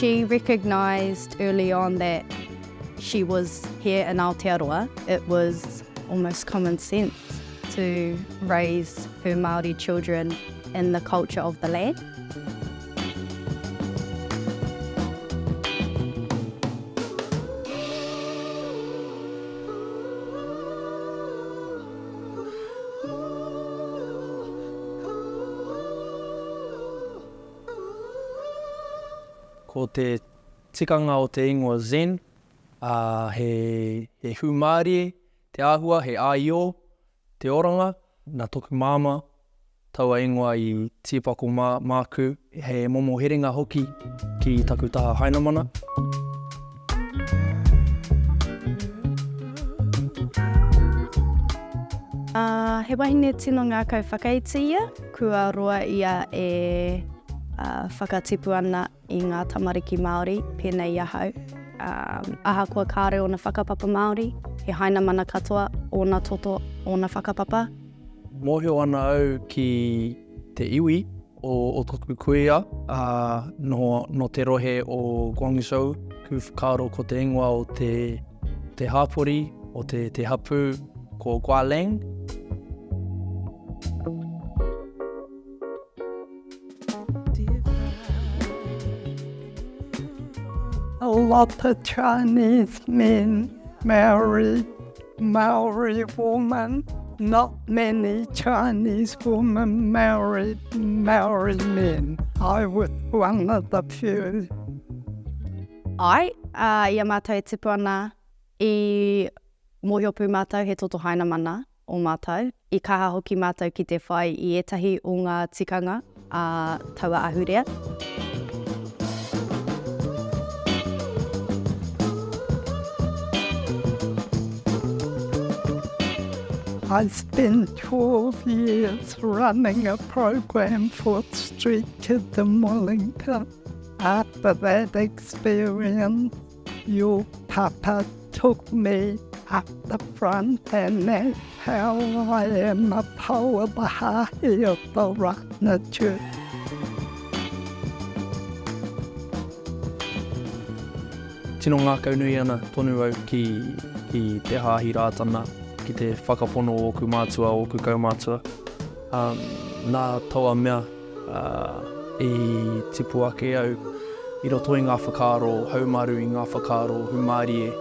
She recognised early on that she was here in Aotearoa. It was almost common sense to raise her Māori children in the culture of the land. Ko te tikanga o te ingoa Zen, ā, he, he hūmārie te āhua, he āiō te oranga. Nā toku māmā taua ingoa i tīpako mā, māku, he momo herenga hoki ki taku taha Hainamana. Ā, he wahine tino ngākau whakaiti ia, kua roa ia e whakatipu ana i ngā tamariki Māori, pēnei i ahau. Ā, ahakoa kāore ōna whakapapa Māori, he Hainamana katoa ōna toto, ōna whakapapa. Mōhio ana au ki te iwi o, o toku kuia, ā, nō, nō te rohe o Guangzhou. Ku whakaaro ko te ingoa o te, te hāpori, o te, te hapū, ko Gualang. A lot of Chinese men marry Maori woman. Not many Chinese women married Maori men. I was one of the few. Āe, ā, i a mātou e tipu ana, i mōhio pū mātou he toto Hainamana o mātou. I kaha hoki mātou ki te whai i ētahi o ngā tikanga a taua ahurea. I spent 12 years running a program for street kids in Wellington. After that experience, your papa took me up the front and that's how I am a pou of the hāhi of the Ratana Church. Tino ngākaunui ana tonu au ki, ki te Hāhi Rātana, ki te whakapono o ōku mātua, ōku kaumātua. Um, nā taua mea, ā, i tipu ake au i roto i ngā whakaaro haumaru, i ngā whakaaro hūmārie.